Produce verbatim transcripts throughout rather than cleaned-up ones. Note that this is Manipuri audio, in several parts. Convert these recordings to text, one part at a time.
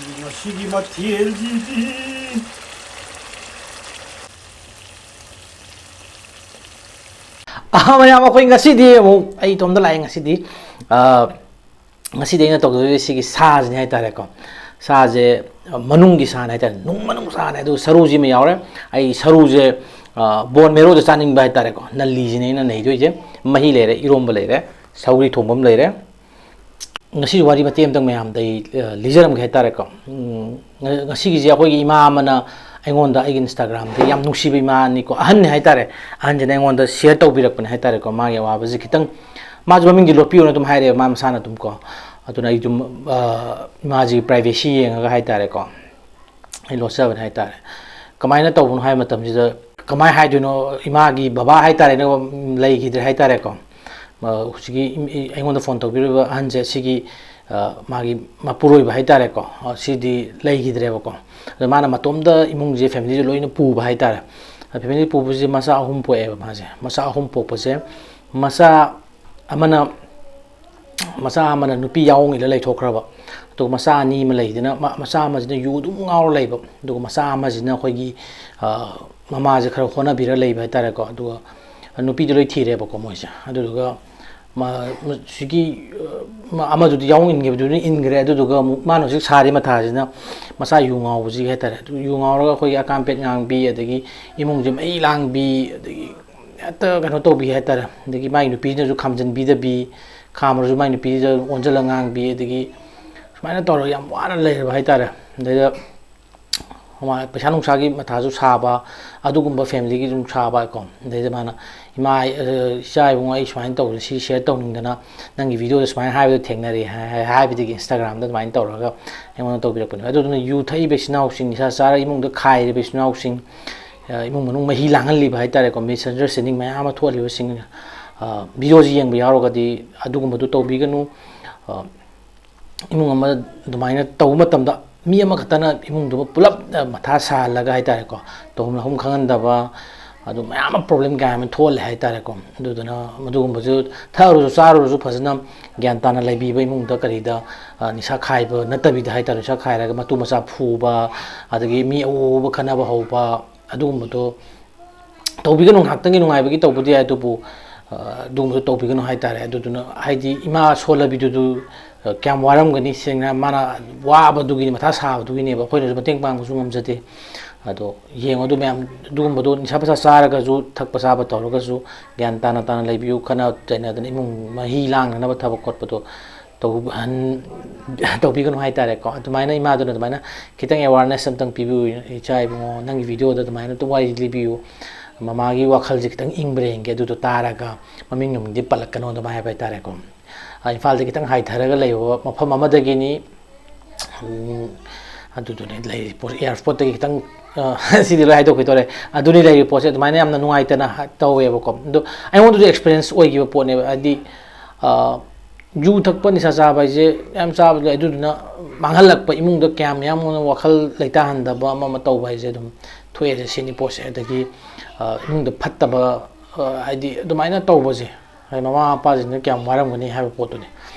ꯉꯁꯤꯒꯤ ꯃꯊꯦꯜꯁꯤꯗꯤ ꯑꯍ, ꯃꯌꯥꯝ, ꯑꯩꯈꯣꯏ ꯉꯁꯤꯗꯤ ꯑꯃꯨꯛ ꯑꯩ ꯏꯇꯣꯝꯇ ꯂꯥꯛꯑꯦ ꯉꯁꯤꯗꯤ꯫ ꯑ, ꯉꯁꯤꯗꯤ ꯑꯩꯅ ꯇꯧꯖꯗꯣꯏꯁꯦ ꯁꯤꯒꯤ ꯁꯥꯁꯤꯅꯤ ꯍꯥꯏꯇꯥꯔꯦꯀꯣ꯫ ꯁꯥꯁꯦ, ꯑ, ꯃꯅꯨꯡꯒꯤ ꯁꯥꯅꯤ ꯍꯥꯏꯇꯥꯔꯦ, ꯅꯨꯡ ꯃꯅꯨꯡ ꯁꯥꯅꯤ꯫ ꯑꯗꯨ ꯁꯔꯨꯁꯤꯃ ꯌꯥꯎꯔꯦ꯫ ꯑꯩ ꯁꯔꯨꯁꯦ, ꯑ, ꯕꯣꯟ ꯃꯦꯔꯣꯗ ꯆꯥꯅꯤꯡꯕ ꯍꯥꯏꯇꯥꯔꯦꯀꯣ꯫ ꯅꯜꯂꯤꯁꯤꯅꯦ ꯑꯩꯅ ꯅꯩꯗꯣꯏꯁꯦ꯫ ꯃꯍꯤ ꯂꯩꯔꯦ, ꯏꯔꯣꯝꯕ ꯂꯩꯔꯦ, ꯁꯧꯒ꯭ꯔꯤ ꯊꯣꯡꯕ ꯑꯃ ꯂꯩꯔꯦ꯫ ꯉꯁꯤ ꯋꯥꯔꯤ ꯃꯇꯦꯛ ꯑꯃꯇꯪ ꯃꯌꯥꯝꯗ ꯑꯩ, ꯑ, ꯂꯤꯖꯔꯝꯒꯦ ꯍꯥꯏꯇꯥꯔꯦꯀꯣ꯫ ꯎꯝ, ꯉ-, ꯉꯁꯤꯒꯤꯁꯦ ꯑꯩꯈꯣꯏꯒꯤ ꯏꯃꯥ ꯑꯃꯅ ꯑꯩꯉꯣꯟꯗ, ꯑꯩꯒꯤ Instagram-ꯗ, ꯌꯥꯝ ꯅꯨꯡꯁꯤꯕ ꯏꯃꯥꯅꯤꯀꯣ, ꯑꯍꯟꯅꯤ ꯍꯥꯏꯇꯥꯔꯦ, ꯑꯍꯟꯁꯤꯅ ꯑꯩꯉꯣꯟꯗ share ꯇꯧꯕꯤꯔꯛꯄꯅꯦ ꯍꯥꯏꯇꯥꯔꯦꯀꯣ꯫ ꯃꯥꯒꯤ ꯑꯋꯥꯕꯁꯦ ꯈꯤꯇꯪ, ꯃꯥꯁꯨ ꯃꯃꯤꯡꯗꯤ ꯂꯣꯠꯄꯤꯌꯣꯅ ꯑꯗꯨꯝ ꯍꯥꯏꯔꯛꯑꯦꯕ ꯃꯥ ꯃꯁꯥꯅ ꯑꯗꯨꯝ ꯀꯣ꯫ ꯑꯗꯨꯅ ꯑꯩ ꯑꯗꯨꯝ, ꯑ, ꯏꯃꯥꯁꯤꯒꯤ privacy ꯌꯦꯡꯉꯒ ꯍꯥꯏꯇꯥꯔꯦꯀꯣ, ꯑꯩ ꯂꯣꯠꯆꯕꯅꯦ ꯍꯥꯏꯇꯥꯔꯦ꯫ ꯀꯃꯥꯏꯅ ꯇꯧꯕꯅꯣ ꯍꯥꯏꯕ ꯃꯇꯝꯁꯤꯗ, ꯀꯃꯥꯏꯅ ꯍꯥꯏꯗꯣꯏꯅꯣ, ꯏꯃꯥꯒꯤ ꯕꯕꯥ ꯍꯥꯏꯇꯥꯔꯦꯅꯦ, ꯂꯩꯈꯤꯗ꯭ꯔꯦ ꯍꯥꯏꯇꯥꯔꯦꯀꯣ꯫ ꯑ, ꯍꯧꯖꯤꯛꯀꯤ ꯏꯝ-, ꯏ-, ꯑꯩꯉꯣꯟꯗ phone ꯇꯧꯕꯤꯔꯤꯕ ꯑꯍꯟꯁꯦ, ꯁꯤꯒꯤ, ꯑ, ꯃꯥꯒꯤ ꯃꯄꯨꯔꯣꯏꯕ ꯍꯥꯏꯇꯥꯔꯦꯀꯣ, ꯑ, ꯁꯤꯗꯤ ꯂꯩꯈꯤꯗ꯭ꯔꯦꯕꯀꯣ꯫ ꯑꯗꯣ ꯃꯥꯅ ꯃꯇꯣꯝꯇ ꯏꯃꯨꯡꯁꯦ, family-ꯁꯦ ꯂꯣꯏꯅ ꯄꯨꯕ ꯍꯥꯏꯇꯥꯔꯦ꯫ ꯑ, family ꯄꯨꯕꯁꯦ ꯃꯆꯥ ꯑꯍꯨꯝ ꯄꯣꯛꯑꯦꯕ ꯃꯥꯁꯦ꯫ ꯃꯆꯥ ꯑꯍꯨꯝ ꯄꯣꯛꯄꯁꯦ, ꯃꯆꯥ ꯑꯃꯅ, ꯃꯆꯥ ꯑꯃꯅ ꯅꯨꯄꯤ ꯌꯥꯑꯣꯡ ꯏꯜꯂ ꯂꯩꯊꯣꯛꯈ꯭ꯔꯕ, ꯑꯗꯨꯒ ꯃꯆꯥ ꯑꯅꯤ ꯑꯃ ꯂꯩꯗꯅ, ꯃ-, ꯃꯆꯥ ꯑꯃꯁꯤꯅ ꯌꯨ ꯑꯗꯨꯝ ꯉꯥꯎꯔ ꯂꯩꯕ, ꯑꯗꯨꯒ ꯃꯆꯥ ꯑꯃꯁꯤꯅ ꯑꯩꯈꯣꯏꯒꯤ, ꯑ, ꯃꯃꯥꯁꯦ ꯈꯔ ꯍꯣꯠꯅꯕꯤꯔ ꯂꯩꯕ ꯍꯥꯏꯇꯥꯔꯦꯀꯣ꯫ ꯑꯗꯨꯒ ꯅꯨꯄꯤꯗꯨ ꯂꯣꯏ ꯊꯤꯔꯦꯕꯀꯣ ꯃꯣꯏꯁꯦ꯫ ꯑꯗꯨꯗꯨꯒ ꯃ-, ꯃ-, ꯁꯤꯒꯤ, ꯑ, ꯃ-, ꯑꯃꯗꯨꯗꯤ ꯌꯥꯑꯣꯡ ꯏꯟꯈꯤꯕꯗꯨꯅ ꯏꯟꯈ꯭ꯔꯦ꯫ ꯑꯗꯨꯗꯨꯒ ꯑꯃꯨꯛ ꯃꯥꯅ ꯍꯧꯖꯤꯛ ꯁꯥꯔꯤ ꯃꯊꯥꯁꯤꯅ ꯃꯆꯥ ꯌꯨ ꯉꯥꯎꯕꯁꯤꯒꯤ ꯍꯥꯏꯇꯥꯔꯦ꯫ ꯑꯗꯨ ꯌꯨ ꯉꯥꯎꯔꯒ ꯑꯩꯈꯣꯏꯒꯤ ꯑꯀꯥꯝ ꯄꯦꯠ ꯉꯥꯡꯕꯤ, ꯑꯗꯒꯤ ꯏꯃꯨꯡꯁꯦ ꯃꯩ ꯂꯥꯡꯕꯤ, ꯑꯗꯒꯤ ꯍꯦꯛꯇ ꯀꯩꯅꯣ ꯇꯧꯕꯤ ꯍꯥꯏꯇꯥꯔꯦ꯫ ꯑꯗꯒꯤ ꯃꯥꯒꯤ ꯅꯨꯄꯤꯁꯤꯅꯁꯨ ꯈꯥꯝꯖꯟꯕꯤꯗꯕꯤ, ꯈꯥꯝꯃꯁꯨ ꯃꯥꯏ ꯅꯨꯄꯤꯁꯤꯗ ꯑꯣꯟꯁꯤꯜꯂ ꯉꯥꯡꯕꯤ, ꯑꯗꯒꯤ ꯁꯨꯃꯥꯏꯅ ꯇꯧꯔꯒ ꯌꯥꯝ ꯋꯥꯅ ꯂꯩꯔꯕ ꯍꯥꯏꯇꯥꯔꯦ꯫ ꯑꯗꯩꯗ ꯃꯃꯥ-, ꯄꯩꯁꯥ ꯅꯨꯡꯁꯥꯒꯤ ꯃꯊꯥꯁꯨ ꯁꯥꯕ, ꯑꯗꯨꯒꯨꯝꯕ family-ꯒꯤ ꯑꯗꯨꯝ ꯁꯥꯕ ꯀꯣ꯫ ꯑꯗꯩꯗ ꯃꯥꯅ, "ꯏꯃꯥ, ꯑꯩ, ꯑ, ꯏꯆꯥ ꯏꯕꯨꯡꯉꯣ, ꯑꯩ ꯁꯨꯃꯥꯏꯅ ꯇꯧꯕꯁꯦ, ꯁꯤ share ꯇꯧꯅꯤꯡꯗꯅ ꯅꯪꯒꯤ video-ꯗ ꯁꯨꯃꯥꯏꯅ ꯍꯥꯏꯕꯗꯣ ꯊꯦꯡꯅꯔꯦ" ꯍꯥꯏ-, ꯍꯥꯏ-, ꯍꯥꯏꯕꯗꯒꯤ Instagram-ꯗ ꯑꯗꯨꯃꯥꯏꯅ ꯇꯧꯔꯒ ꯑꯩꯉꯣꯟꯗ ꯇꯧꯕꯤꯔꯛꯄꯅꯦ꯫ ꯑꯗꯨꯗꯨꯅ ꯌꯨ ꯊꯛꯏꯕ ꯏꯆꯤꯟ ꯏꯅꯥꯎꯁꯤꯡ, ꯅꯤꯁꯥ ꯆꯥꯔ ꯏꯃꯨꯡꯗ ꯈꯥꯏꯔꯤꯕ ꯏꯆꯤꯟ ꯏꯅꯥꯎꯁꯤꯡ, ꯑ, ꯏꯃꯨꯡ ꯃꯅꯨꯡ ꯃꯍꯤ ꯂꯥꯡꯍꯜꯂꯤꯕ ꯍꯥꯏꯇꯥꯔꯦꯀꯣ, misunderstanding ꯃꯌꯥꯝ ꯑꯃ ꯊꯣꯛꯍꯜꯂꯤꯕꯁꯤꯡ, ꯑ, video-ꯁꯤ ꯌꯦꯡꯕ ꯌꯥꯎꯔꯒꯗꯤ ꯑꯗꯨꯒꯨꯝꯕꯗꯨ ꯇꯧꯕꯤꯒꯅꯨ꯫ ꯑ, ꯏꯃꯨꯡ ꯑꯃ ꯑꯗꯨꯃꯥꯏꯅ ꯇꯧꯕ ꯃꯇꯝꯗ ꯃꯤ ꯑꯃꯈꯛꯇꯅ ꯏꯃꯨꯡꯗꯨꯃ ꯄꯨꯂꯞ, ꯑ, ꯃꯊꯥ ꯁꯥꯍꯜꯂꯒ ꯍꯥꯏꯇꯥꯔꯦꯀꯣ, ꯇꯧꯐꯝ ꯂꯥꯛꯐꯝ ꯈꯪꯍꯟꯗꯕ, ꯑꯗꯨ ꯃꯌꯥꯝ ꯑꯃ ꯄ꯭ꯔꯣꯕ꯭ꯂꯦꯝ ꯀꯌꯥ ꯑꯃ ꯊꯣꯛꯍꯜꯂꯦ ꯍꯥꯏꯇꯥꯔꯦꯀꯣ꯫ ꯑꯗꯨꯗꯨꯅ ꯃꯗꯨꯒꯨꯝꯕꯁꯨ ꯊꯛꯑꯔꯁꯨ ꯆꯥꯔꯨꯔꯁꯨ ꯐꯖꯅ ꯒ꯭ꯌꯥꯟ ꯇꯥꯅ ꯂꯩꯕꯤꯕ, ꯏꯃꯨꯡꯗ ꯀꯔꯤꯗ, ꯑ, ꯅꯤꯁꯥ ꯈꯥꯏꯕ ꯅꯠꯇꯕꯤꯗ ꯍꯥꯏꯇꯥꯔꯦ, ꯅꯤꯁꯥ ꯈꯥꯏꯔꯒ ꯃꯇꯨ ꯃꯆꯥ ꯐꯨꯕ, ꯑꯗꯒꯤ ꯃꯤ ꯑꯎ ꯑꯎꯕ ꯈꯠꯅꯕ ꯍꯧꯕ, ꯑꯗꯨꯒꯨꯝꯕꯗꯣ ꯇꯧꯕꯤꯒꯅꯨ꯫ ꯉꯥꯏꯍꯥꯛꯇꯪꯒꯤ ꯅꯨꯡꯉꯥꯏꯕꯒꯤ ꯇꯧꯕꯗꯤ ꯌꯥꯏ, ꯑꯗꯨꯕꯨ, ꯑ, ꯑꯗꯨꯒꯨꯝꯕꯗꯣ ꯇꯧꯕꯤꯒꯅꯨ ꯍꯥꯏꯇꯥꯔꯦ꯫ ꯑꯗꯨꯗꯨꯅ ꯍꯥꯏꯗꯤ ꯏꯃꯥ ꯁꯣꯜꯂꯕꯤꯗꯨꯗꯨ, ꯑ, ꯀꯌꯥꯝ ꯋꯥꯔꯝꯒꯅꯤ, ꯁꯦꯡꯅ ꯃꯥꯅ ꯋꯥꯕꯗꯨꯒꯤꯅꯤ, ꯃꯊꯥ ꯁꯥꯕꯗꯨꯒꯤꯅꯦꯕ, ꯑꯩꯈꯣꯏꯅꯁꯨ ꯃꯇꯦꯡ ꯄꯥꯡꯕꯁꯨ ꯉꯝꯖꯗꯦ꯫ ꯑꯗꯣ ꯌꯦꯡꯉꯣ, ꯑꯗꯨ ꯃꯌꯥꯝ, ꯑꯗꯨꯒꯨꯝꯕꯗꯣ ꯅꯤꯁꯥ ꯄꯁꯥ ꯆꯥꯔꯒꯁꯨ, ꯊꯛꯄ ꯆꯥꯕ ꯇꯧꯔꯒꯁꯨ ꯒ꯭ꯌꯥꯟ ꯇꯥꯅ ꯇꯥꯅ ꯂꯩꯕꯤꯌꯨ꯫ ꯈꯠꯅ ꯆꯩꯅꯗꯅ ꯏꯃꯨꯡ ꯃꯍꯤ ꯂꯥꯡꯅꯅꯕ ꯊꯕꯛ ꯈꯣꯠꯄꯗꯣ ꯇꯧꯍꯟ-, ꯇꯧꯕꯤꯒꯅꯨ ꯍꯥꯏꯇꯥꯔꯦꯀꯣ꯫ ꯑꯗꯨꯃꯥꯏꯅ ꯏꯃꯥꯗꯨꯅ ꯑꯗꯨꯃꯥꯏꯅ ꯈꯤꯇꯪ ꯑꯦꯋꯥꯔꯅꯦꯁ ꯑꯝꯇꯪ ꯄꯤꯕꯤꯌꯨ, "ꯏꯆꯥ ꯏꯕꯨꯡꯉꯣ, ꯅꯪꯒꯤ ꯚꯤꯗꯤꯑꯣꯗ ꯑꯗꯨꯃꯥꯏꯅ ꯑꯗꯨꯝ ꯋꯥꯔꯤ ꯂꯤꯕꯤꯌꯨ, ꯃꯃꯥꯒꯤ ꯋꯥꯈꯜꯁꯦ ꯈꯤꯇꯪ ꯏꯪꯕ꯭ꯔꯥ ꯌꯦꯡꯒꯦ, ꯑꯗꯨꯗꯣ ꯇꯥꯔꯒ ꯃꯃꯤꯡ ꯅꯨꯃꯤꯡꯗꯤ ꯄꯜꯂꯛꯀꯅꯣ" ꯑꯗꯨꯃꯥꯏꯅ ꯍꯥꯏꯕ ꯍꯥꯏꯇꯥꯔꯦꯀꯣ꯫ ꯑ, ꯏꯝꯐꯥꯜꯗ ꯈꯤꯇꯪ ꯍꯥꯏꯊꯔꯒ ꯂꯩꯕ ꯃꯐꯝ ꯑꯃꯗꯒꯤꯅꯤ꯫ ꯎꯝ, ꯑꯗꯨꯗꯨꯅꯦ ꯂꯩꯔꯤ ꯄꯣꯠ, ꯑꯦꯌꯥꯔꯄꯣꯔꯠꯇꯒꯤ ꯈꯤꯇꯪ, ꯑ, ꯁꯤꯗꯤ ꯂꯣꯏ ꯍꯥꯏꯗꯣꯛꯈꯤꯗꯣꯔꯦ꯫ ꯑꯗꯨꯅꯤ ꯂꯩꯔꯤ ꯄꯣꯠꯁꯦ꯫ ꯑꯗꯨꯃꯥꯏꯅ ꯌꯥꯝꯅ ꯅꯨꯡꯉꯥꯏꯇꯅ ꯍꯥ-, ꯇꯧꯋꯦꯕꯀꯣ꯫ ꯑꯗꯣ ꯑꯩꯉꯣꯟꯗꯁꯨ ꯑꯦꯛꯁꯄꯤꯔꯤꯌꯦꯟꯁ ꯑꯣꯏꯈꯤꯕ ꯄꯣꯠꯅꯦꯕ꯫ ꯍꯥꯏꯗꯤ, ꯑ, ꯌꯨ ꯊꯛꯄ, ꯅꯤꯁꯥ ꯆꯥꯕ ꯍꯥꯏꯁꯦ ꯌꯥꯝ ꯆꯥꯕ ꯂꯩ, ꯑꯗꯨꯗꯨꯅ ꯃꯥꯡꯍꯜꯂꯛꯄ, ꯏꯃꯨꯡꯗ ꯀꯌꯥꯝ ꯌꯥꯝ ꯋꯥꯈꯜ ꯂꯩꯇꯥꯍꯟꯗꯕ ꯑꯃ ꯑꯃ ꯇꯧꯕ ꯍꯥꯏꯁꯦ ꯑꯗꯨꯝ ꯊꯣꯛꯑꯦ ꯁꯤꯅꯤ ꯄꯣꯠꯁꯦ꯫ ꯑꯗꯒꯤ, ꯑ, ꯏꯃꯨꯡꯗ ꯐꯠꯇꯕ, ꯑ, ꯍꯥꯏꯗꯤ ꯑꯗꯨꯃꯥꯏꯅ ꯇꯧꯕꯁꯦ, ꯍꯥꯏꯗꯤ ꯃꯃꯥ ꯃꯄꯥꯁꯤꯡꯅ ꯀꯌꯥꯝ ꯋꯥꯔꯝꯒꯅꯤ ꯍꯥꯏꯕ ꯄꯣꯠꯇꯨꯅꯤ꯫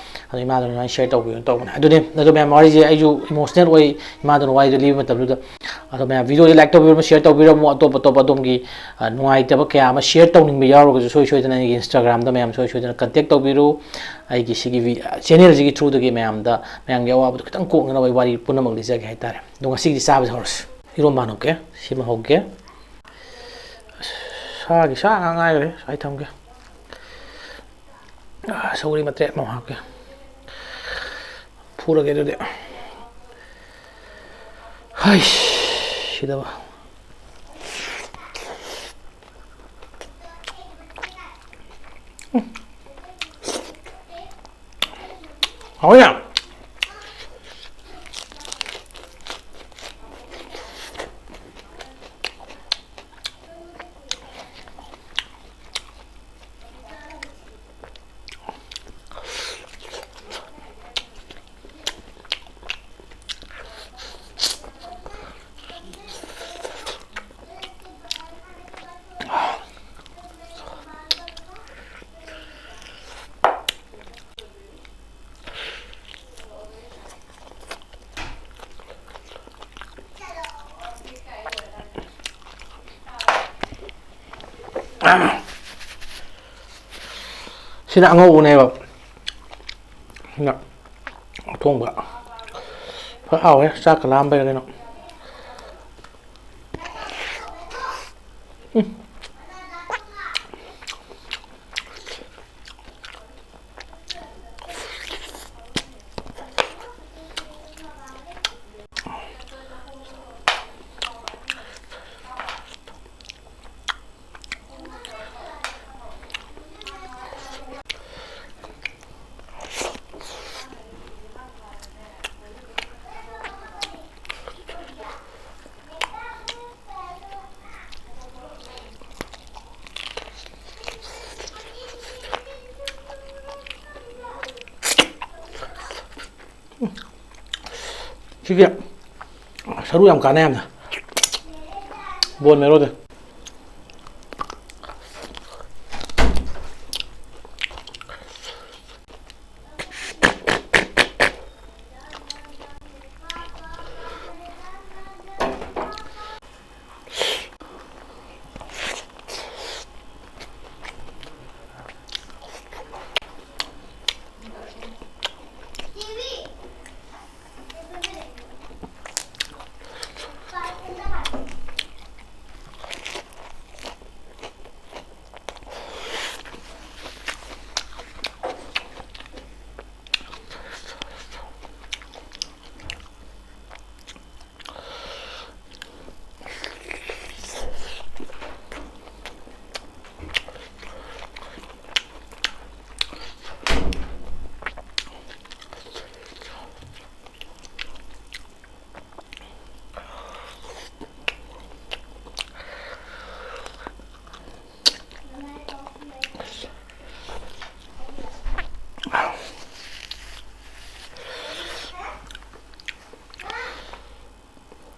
ꯑꯗꯣ ꯏꯃꯥꯗꯨꯅ ꯑꯗꯨꯃꯥꯏꯅ ꯁꯤꯌꯔ ꯇꯧꯕꯤꯌꯨꯅ ꯇꯧꯕꯅꯦ꯫ ꯑꯗꯨꯅꯦ, ꯑꯗꯣ ꯃꯌꯥꯝ, ꯋꯥꯔꯤꯁꯦ ꯑꯩꯁꯨ ꯏꯃꯣꯁꯅꯦꯜ ꯑꯣꯏ, ꯏꯃꯥꯗꯨꯅ ꯋꯥꯔꯤꯗꯣ ꯂꯤꯕ ꯃꯇꯝꯗꯨꯗ꯫ ꯑꯗꯣ ꯃꯌꯥꯝ, ꯚꯤꯗꯤꯑꯣꯁꯦ ꯂꯥꯏꯛ ꯇꯧꯕꯤꯔꯝꯃꯣ, ꯁꯤꯌꯔ ꯇꯧꯕꯤꯔꯝꯃꯣ, ꯑꯇꯣꯞ ꯑꯇꯣꯞꯄ ꯑꯗꯣꯝꯒꯤ, ꯑ, ꯅꯨꯡꯉꯥꯏꯇꯕ ꯀꯌꯥ ꯑꯃ ꯁꯤꯌꯔ ꯇꯧꯅꯤꯡꯕ ꯌꯥꯎꯔꯒꯁꯨ ꯁꯣꯏ ꯁꯣꯏꯗꯅ ꯑꯩꯒꯤ ꯏꯟꯁꯇꯥꯒ꯭ꯔꯥꯝꯗ ꯃꯌꯥꯝ ꯁꯣꯏ ꯁꯣꯏꯗꯅ ꯀꯟꯇꯦꯛ ꯇꯧꯕꯤꯔꯨ꯫ ꯑꯩꯒꯤ ꯁꯤꯒꯤ ꯚꯤ-, ꯆꯦꯅꯦꯜꯁꯤꯒꯤ ꯊ꯭ꯔꯨꯗꯒꯤ ꯃꯌꯥꯝꯗ, ꯃꯌꯥꯝꯒꯤ ꯑꯋꯥꯕꯗꯣ ꯈꯤꯇꯪ ꯀꯣꯛꯅꯅꯕ ꯑꯩ ꯋꯥꯔꯤ ꯄꯨꯝꯅꯃꯛ ꯂꯤꯖꯒꯦ ꯍꯥꯏꯇꯥꯔꯦ꯫ ꯑꯗꯣ ꯉꯁꯤꯒꯤꯗꯤ ꯆꯥꯕꯁꯦ ꯍꯧꯔꯁꯤ꯫ ꯏꯔꯣꯝꯕ ꯍꯧꯒꯦ, ꯁꯤꯃ ꯍꯧꯒꯦ꯫ ꯁꯥꯒꯤ ꯁꯥ ꯉꯥꯛ ꯉꯥꯏꯈ꯭ꯔꯦ, ꯁ꯭ꯋꯥꯏ ꯊꯝꯒꯦ꯫ ꯑꯥ, ꯁꯧꯒ꯭ꯔꯤ ꯃꯇ꯭ꯔꯦꯠ ꯑꯃ ꯍꯥꯞꯀꯦ꯫ ꯐꯨꯔꯒꯦ ꯑꯗꯨꯗꯤ꯫ ꯍꯩꯁ, ꯁꯤꯗꯕ꯫ ꯍꯥꯎꯋꯦ ꯌꯥꯝ꯫ ꯁꯤꯅ ꯑꯉꯧꯕꯅꯦꯕ꯫ ꯁꯤꯅ ꯑꯊꯣꯡꯕ꯫ ꯐꯖ ꯍꯥꯎꯋꯦ꯫ ꯆꯥꯛꯀ ꯂꯥꯝꯕꯩꯔ ꯀꯩꯅꯣ꯫ ꯎꯝ꯫ ꯁꯤꯒꯤ ꯁꯔꯨ ꯌꯥꯝ ꯀꯥꯟꯅꯩ ꯌꯥꯝꯅ꯫ ꯕꯣꯟ ꯃꯦꯔꯣꯗ꯫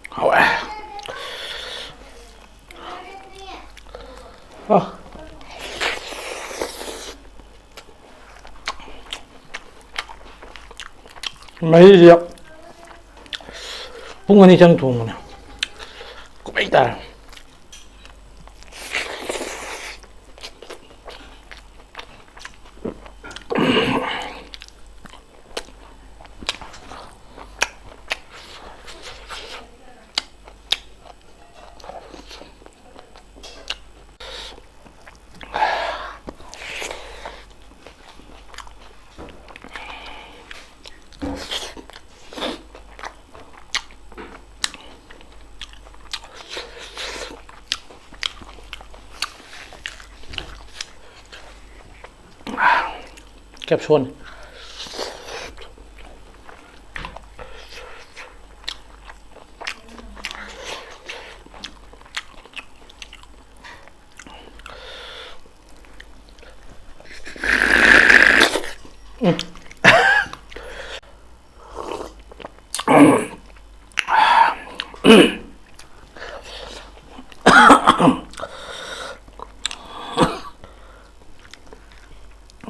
ꯍꯥꯎꯋꯦ꯫ ꯑ꯫ ꯃꯍꯤꯁꯦ ꯄꯨꯡ ꯑꯅꯤ ꯆꯪ ꯊꯣꯡꯕꯅꯦ꯫ ꯀꯨꯞꯃꯩ ꯇꯥꯔꯦ꯫ ꯀꯦꯞꯁꯣꯟꯅꯤ꯫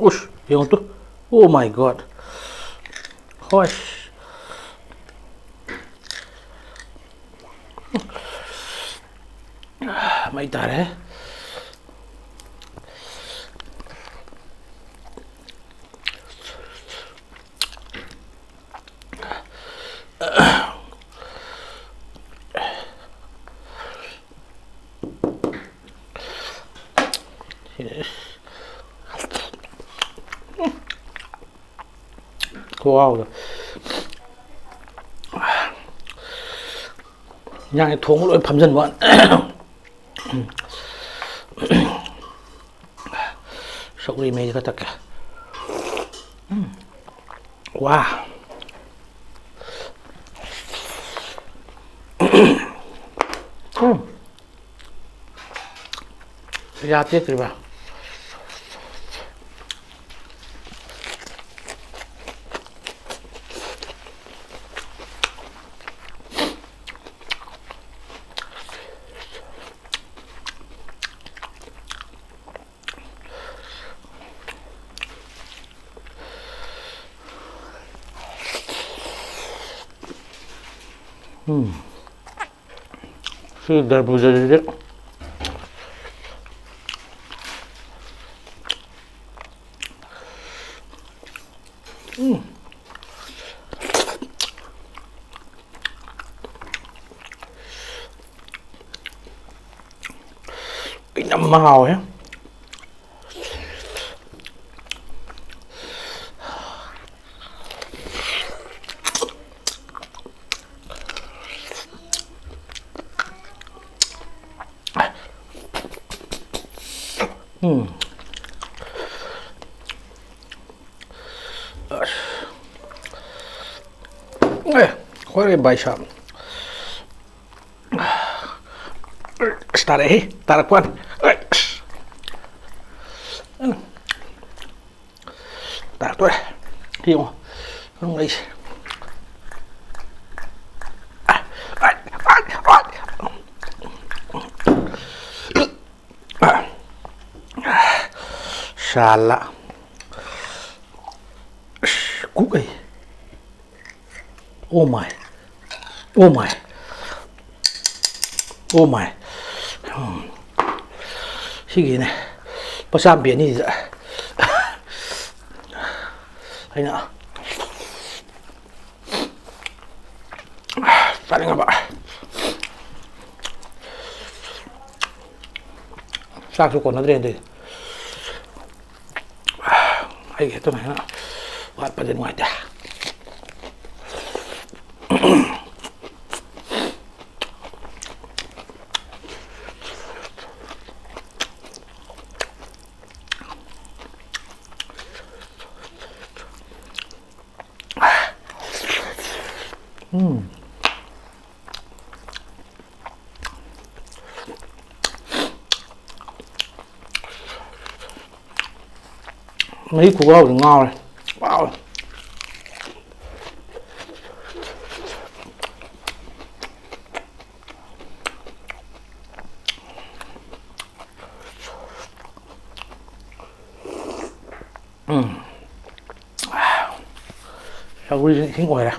ꯎꯁ, ꯌꯦꯡꯉꯨ ꯇꯨ꯫ Oh my God. ꯍꯣꯏ꯫ ꯃꯩ ꯇꯥꯔꯦ꯫ ꯈꯨꯍꯥꯎꯗꯣ꯫ ꯏꯟꯖꯥꯡꯁꯦ ꯊꯣꯡꯕ ꯂꯣꯏ ꯐꯝꯖꯤꯟꯕ ꯋꯥꯅꯤ꯫ ꯁꯧꯒ꯭ꯔꯤ ꯃꯍꯤꯁꯦ ꯈꯔ ꯊꯛꯀꯦ꯫ ꯎꯝ꯫ ꯋꯥ꯫ ꯎꯝ꯫ ꯌꯥ ꯇꯦꯛꯇ꯭ꯔꯤꯕ꯫ ꯎꯝ꯫ ꯁꯤ ꯗꯔꯕꯨꯖꯁꯤꯗꯤ꯫ ꯎꯝ꯫ ꯌꯥꯝ ꯍꯥꯎꯋꯦ꯫ ꯎꯝ꯫ ꯍꯣꯏ ꯚꯥꯏ ꯁꯥꯕ꯫ ꯑꯁ, ꯇꯥꯔꯛꯑꯦꯍꯦ, ꯇꯥꯔꯛꯄ ꯋꯥꯅꯤ꯫ ꯑꯩ, ꯑꯁ꯫ ꯇꯥꯔꯛꯇꯣꯔꯦ꯫ ꯁꯤ ꯌꯦꯡꯉꯣ꯫ ꯃꯅꯨꯡ ꯂꯩꯁꯦ꯫ ꯁꯥꯂꯥ꯫ ꯑꯁ, ꯀꯨꯛ ꯑꯩ꯫ Oh my. Oh my. Oh my. ꯎꯝ꯫ ꯁꯤꯒꯤꯅꯦ꯫ ꯂꯨꯄꯥ ꯆꯥꯝꯃ ꯄꯤ ꯑꯅꯤꯁꯤꯗ꯫ ꯑꯩꯅ ꯆꯥꯅꯤꯡꯉꯕ꯫ ꯆꯥꯛꯁꯨ ꯀꯣꯟꯅꯗ꯭ꯔꯦ ꯑꯗꯨꯏ꯫ ꯑꯩꯒꯤ ꯍꯦꯛꯇ ꯁꯨꯃꯥꯏꯅ ꯋꯥꯠꯄꯗꯤ ꯅꯨꯡꯉꯥꯏꯇꯦ꯫ ꯎꯝ꯫ ꯃꯍꯤ ꯈꯨꯋꯥꯎꯗꯤ ꯉꯥꯎꯔꯦ꯫ ꯋꯥꯎ꯫ ꯎꯝ꯫ ꯁꯧꯒ꯭ꯔꯤꯁꯤꯅ ꯏꯁꯤꯡ ꯑꯣꯏꯔꯦ꯫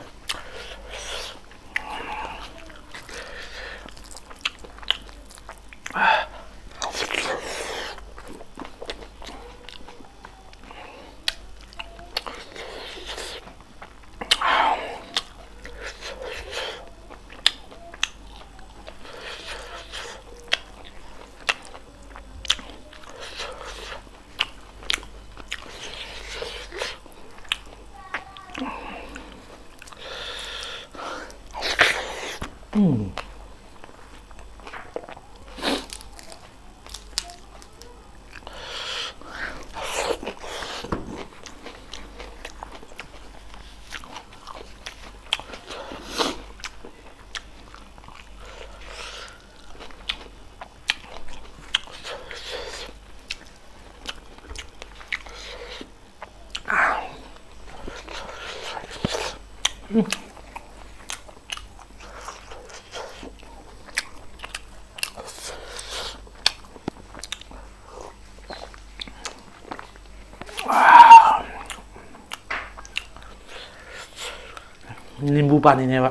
ꯅꯤꯝꯕꯨ ꯄꯥꯅꯤꯅꯦꯕ꯫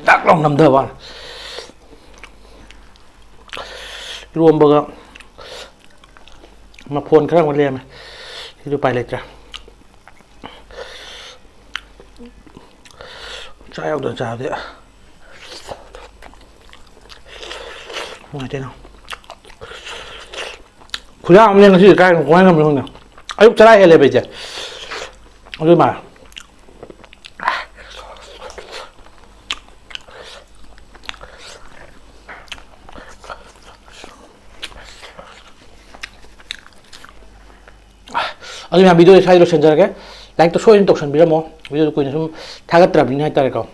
ꯗꯛ ꯂꯥꯎ ꯅꯝꯊꯕ꯫ ꯏꯔꯣꯝꯕꯒ ꯃꯐꯣꯟ ꯈꯔ ꯑꯃ ꯂꯦꯝꯃꯦ꯫ ꯁꯤꯗꯤ ꯎꯄꯥꯏ ꯂꯩꯇ꯭ꯔꯦ꯫ ꯆꯥ ꯌꯥꯎꯗꯅ ꯆꯥꯕꯗꯤ ꯅꯨꯡꯉꯥꯏꯇꯦꯅ꯫ ꯈꯨꯌꯥ ꯑꯃꯅꯦ ꯉꯁꯤꯗꯤ꯫ ꯀꯥꯏ ꯀꯃꯥꯏꯅ ꯉꯝꯃꯤꯅꯣ ꯈꯪꯗꯦ꯫ ꯑꯌꯨꯛ ꯆꯔꯥ ꯍꯦꯜꯂꯦꯕ ꯑꯩꯁꯦ꯫ ꯑꯗꯨ ꯃꯥ ꯑꯗꯨ ꯃꯌꯥꯝ, ꯚꯤꯗꯤꯑꯣꯁꯦ ꯁ꯭ꯋꯥꯏꯗ ꯂꯣꯏꯁꯤꯟꯖꯔꯒꯦ꯫ ꯂꯥꯏꯛꯇꯣ ꯁꯣꯏꯗꯅ ꯇꯧꯁꯟꯕꯤꯔꯝꯃꯣ꯫ ꯚꯤꯗꯤꯑꯣꯗꯣ ꯀꯨꯏꯅ ꯁꯨꯝ ꯊꯥꯒꯠꯇ꯭ꯔꯕꯅꯤꯅ ꯍꯥꯏꯇꯥꯔꯦꯀꯣ꯫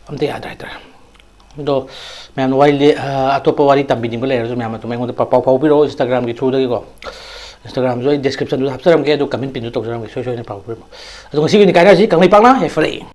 ꯑꯝꯇ ꯌꯥꯗ꯭ꯔꯦ ꯍꯥꯏꯇꯥꯔꯦ꯫ ꯑꯗꯣ ꯃꯌꯥꯝꯅ ꯋꯥꯔꯤ ꯂꯤ-, ꯑ, ꯑꯇꯣꯞꯄ ꯋꯥꯔꯤ ꯇꯝꯕꯤꯅꯤꯡꯕ ꯂꯩꯔꯁꯨ ꯃꯌꯥꯝ ꯑꯗꯨꯝ ꯑꯩꯉꯣꯟꯗ ꯄꯥꯎ ꯐꯥꯎꯕꯤꯔꯛꯑꯣ Instagram-ꯒꯤ through-ꯗꯒꯤꯀꯣ꯫ Instagram-ꯁꯨ ꯑꯩ description-ꯗꯨꯗ ꯍꯥꯞꯆꯔꯝꯒꯦ, ꯑꯗꯨ comment pin-ꯁꯨ ꯇꯧꯖꯔꯝꯒꯦ, ꯁꯣꯏ ꯁꯣꯏꯗꯅ ꯄꯥꯎ ꯐꯥꯎꯕꯤꯔꯛꯑꯣ꯫ ꯑꯗꯣ ꯉꯁꯤꯒꯤ ꯑꯣꯏꯅ ꯀꯥꯏꯅꯔꯁꯤ꯫ ꯀꯪꯂꯩꯄꯥꯛꯅ ꯌꯥꯏꯐꯔꯦ꯫